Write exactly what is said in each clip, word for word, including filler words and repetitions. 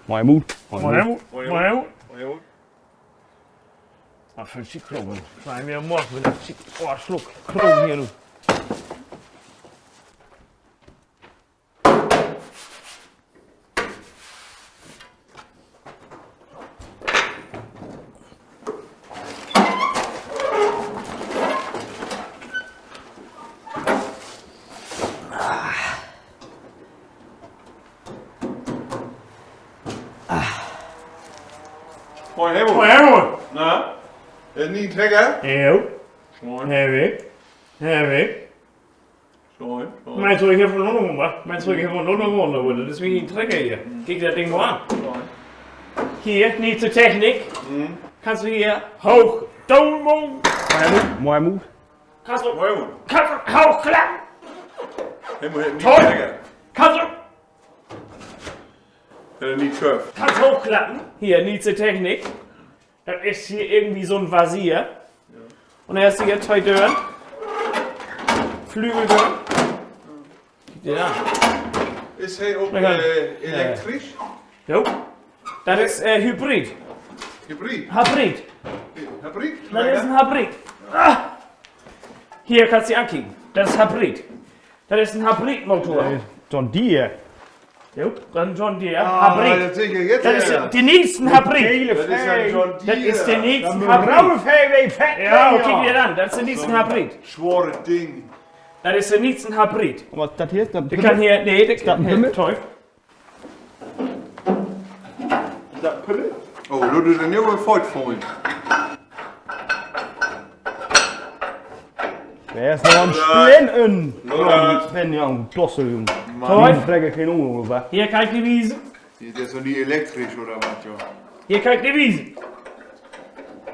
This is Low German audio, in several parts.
Moin, Mut. Moin, Mut. Moin, Mut. Wat för 'n Schiet Krogen. Sehn wi morgen, wenn dat Schiet, oh, Sluck Krogen hier nu. Moin, Helmut. Moin, Helmut. Na? Is 'n ne'en Trecker? Jo. Moin. Heff ik. Heff ik. Moin, moin. Meenst du, ik heff en Nummer? Meenst du, ik heff en Nummer? Dat is wie en Trecker hier. Kiek dat Ding mal an. Moin. Hier, nee'e Technik. Mhm. Kannst du hier hooch, down, moin. Moin, Mut. Kannst du, moin, Mut, kannst du hoochklappen? Hey, moin, toll. Kannst du, äh, neet schööf. Kannst hoochklappen? Hier, nee'e Technik. Dat is hier irgendwie so'n Visier. Un denn hest du hier twee Dören. Flügeldören. Ja. Is he ok, äh, elektrisch? Jo. Dat is, äh, Hybrid. Hybrid? Hybrid. Hybrid? Dat is en Hybrid. Ah. Hier, kannst du ankieken. Dat is Hybrid. Dat is en Hybridmotor. Äh, John Deere. Jo, dat is en John Deere. Ah, Hybrid. Dat is de nee'sten Hybrid. Dat is de nee'sten Hybrid. Ja, kiek di dat an. Dat is de nee'sten Hybrid. Swore Ding. Dat is de nee'sten Hybrid. Wat dat hier? De kann hier, nee, de kann hier, toll. Oh, dat is en nee'e Footfohlen. Dor is noch en Spin in. Spin, ja, en Dossel, Jung. Toll. Hier kann ik di wiesen. Dit is doch nich elektrisch, oder wat, jo? Hier kann ik di wiesen.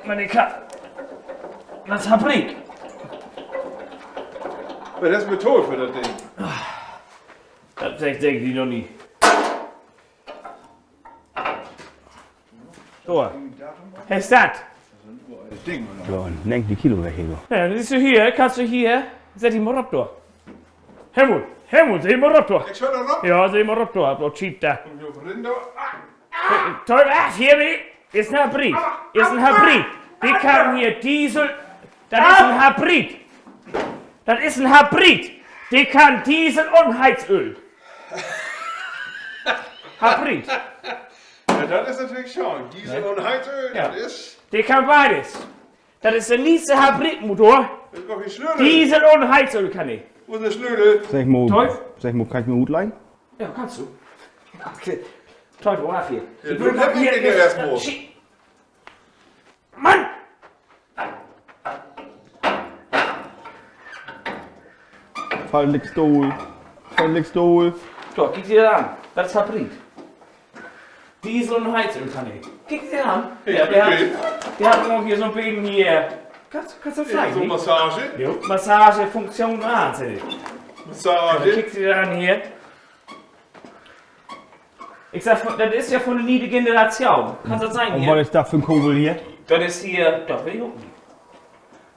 Man ik kann, dat is Hybrid. Wat is Metall för dat Ding? Dat seggt, seggt di noch nich. So. Hest dat? So, negentig Kilo weg hier, so. Ja, dat is so hier, kannst du hier, sett di mal rop dor. Helmut, Helmut, sett di mal rop dor. Ik sett dor rop? Ja, sett di mal rop dor, op dat Schiet dor. Toll, ah, hier, is en Hybrid. Is en Hybrid. De kann hier Diesel, dat is en Hybrid. Dat is en Hybrid. De kann Diesel un Heizöl. Hybrid. Ja, dat is natürlich schöön. Diesel un Heizöl, dat is. De kann beides. Dat is de nee'ste Hybridmotor. Diesel un Heizöl kann he. Wo is de Slötel? Segg mal, kannst du mi utlehnen? Ja, kannst du. Okay. Toll, wo warrt hier? Ik will mal hier eerst mal. Mann! Fall nix dol. Fall nix dol. So, kiek di dat an. Dat is Hybrid. Diesel un Heizöl kann he. Kiek di dat an. Ja, de hett, de hett ok hier so'n beten hier. Kannst, kannst du dat sehn? Massage? Jo, Massagefunktion an, seh ik. Massage. Kiek di dat an hier. Ik segg, dat is ja vun de nee'e Generation. Kannst dat sehn hier? Un wat is dat för 'n Kabel hier? Dat is hier, dat weet ik ok nich.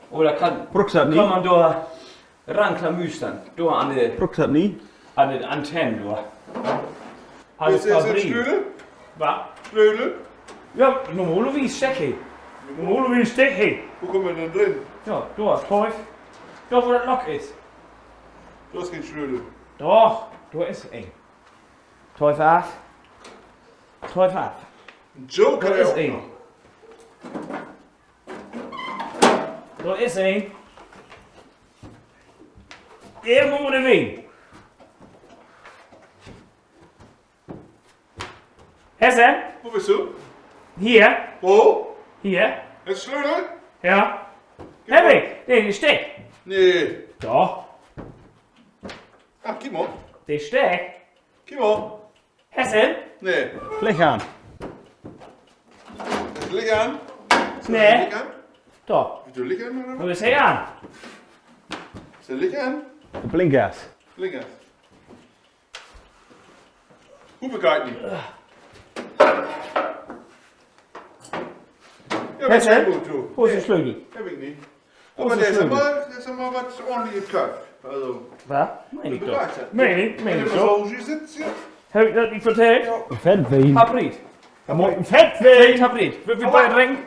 Oder kann, bruukst dat nich? Kann man dor ranklamüstern. Dor an de, bruukst dat nich? An de Antenne dor. Is dat Slötel? Wat? Slötel? Ja, normalerwies steck he. Normalerwies steck he. Wo kummt man denn rin? Ja, dor, Teuf. Dor, wo dat Lock is. Dor is keen Slötel. Doch, dor is een. Teuf af. Teuf af. Dor is een. Dor is een. Irgendwo ünnerwegens. Hest du em? Wo büst du? Hier. Wo? Hier. Hest Slötel? Ja. Heff ik. Nee, de steckt. Nee. Doch. Ach, kiek mal. De steckt. Kiek mal. Hest du em? Nee. Licht an. Is Licht an? Nee. Is Licht an? Doch. Is de Licht an, oder wat? Nu is he an. Is de Licht an? De Blinkers. Blinkers. Hupe geiht nich. Ja, hest du em? Wo is de Slötel? Heff ik nich. Aver de is mal, de is mal wat ordentliches köfft. Also, wat? Meen ik doch. Begeistert. Meen ik, meen ik doch. Wenn du so hier sittst, ja. Heff ik dat nich vertellt? Fett ween. Hartwig. Fett ween. Hartwig, wüllt wi beid drinken?